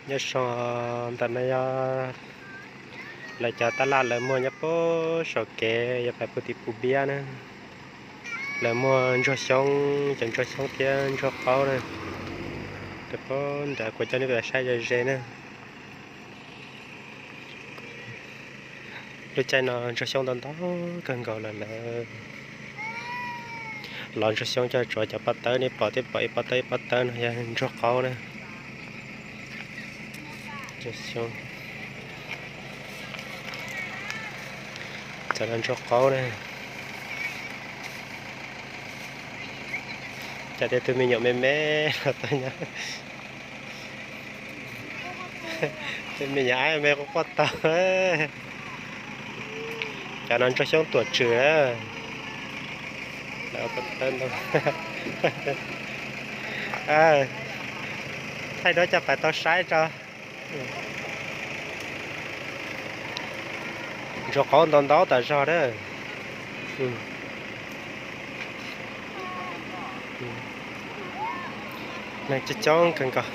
Nyob zoo, ntawm no yog lawv cov tab laj lawv muag nyob puag saum kev yuav pais puag tim Phu Npiab na. Lawv muag ntsuag xyoob, cov ntsuag xyoob thiab ntsuag qaub na. Puag nrad kuv coj nej saib ze ze na. Lub caij no ntsuag xyoob ntau ntau kawg nkaus lawm lawm. Los ntsuag xyoob coj tsuav cov pob tawb, nej pom thiab pom ib pob tawb ib pob tawb no yog ntsuag qaub na. Ntsuag xyoob, cov no ntsuag qaub na. Cas tej tug me nyuam me me los tau nyob, tej me nyuam aib me quaj quaj tau. Cov no ntsuag xyoob tuam tswm na. Thaij duab coj pais tau saib tso. Ntsuag qaub ntau ntau tas zog na. Neeg coob coob kawg nkaus.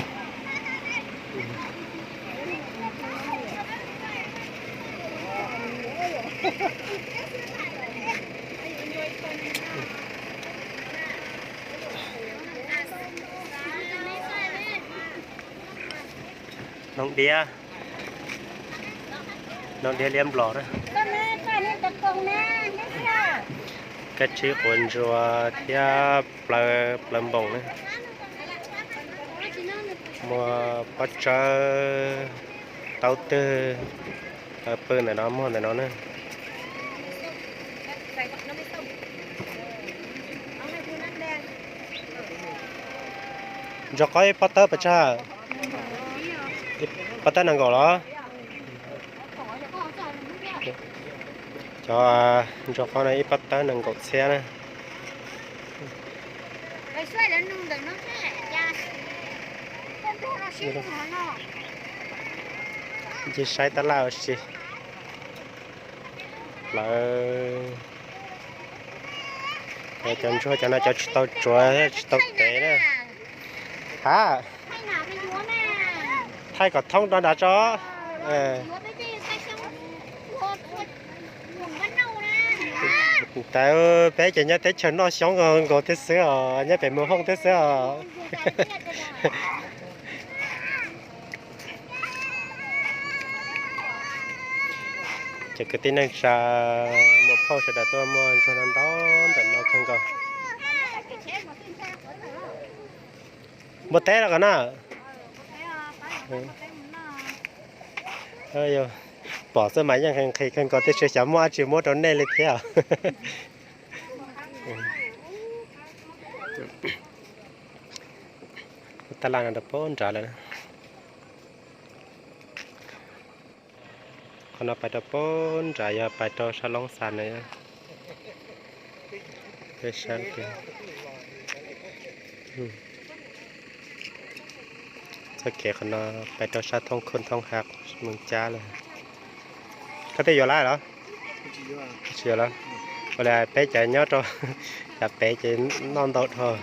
Noog diab, noog diab liab nplos na. Kab tsib quav ntsuas thiab plaws, plaws npoos na. Muaj pob tsawb, taub twg, plaws pw ntawm no, muaj ntawm no na. Ntsuag qaub ib pob tawb pes tsawg? Ib pob tawb nees nkaum los? Cov ntsuag qaub no ib pob tawb nees nkaum txhiab na. Ncig saib tab laj ua si. Lawv, cov ntsuag cov no cov tsis tau tsuav tsis tau tev na. Ha, thaij kom thoob rau nrad tso. Tas peb ces nyob teb chaws noj xyoob nkaus thiab xwb os, nyob pem mus hooj thiab xwb os. Cov kwv tij neej tsa muam phauj sawv daws tuaj muag ntsuag no ntau ntawm no kawg nkaus. Npua teb los qhov na. Pom xwb mas yeej nqhis kawg nkaus, tej tsis xyov muab dab tsi muab rau nej li thiab. Tab laj no rau pem nrad lawm. Qhov no pais rau pem nrad yog pais rau sab Loob Xas na. Peb sab, txoj kev qhov no pais rau sab Thoob Khun Thoob Hav Moos Cab lawm. Koj twb yuav lawm los? Tsis yuav lawm. Ua li peb cov nyob rau yav pem ces noj ntau dhau.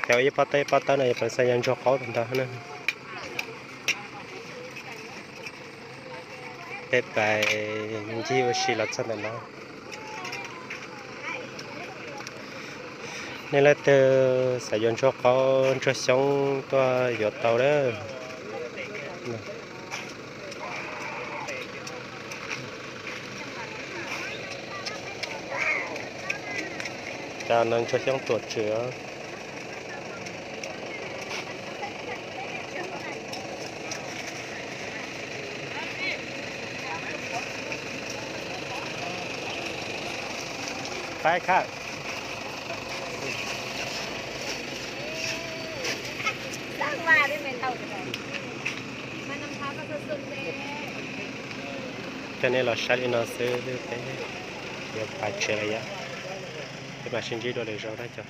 Cov ib pob tawb ib pob tawb no yog pes xav yog ntsuag qaub tag ntau na. Peb pais ncig ua si los txog ntawm no. Nej leej twg xav yuav ntsuag qaub ntsuag xyoob tuaj yuav tau lawm. Cov no ntsuag xyoob tuam tswm. Pab khaj. Coj nej los saib li no xwb, peb yuav pais tsev lawm yom. Peb mam sib ntsib dua lwm zaus na cov.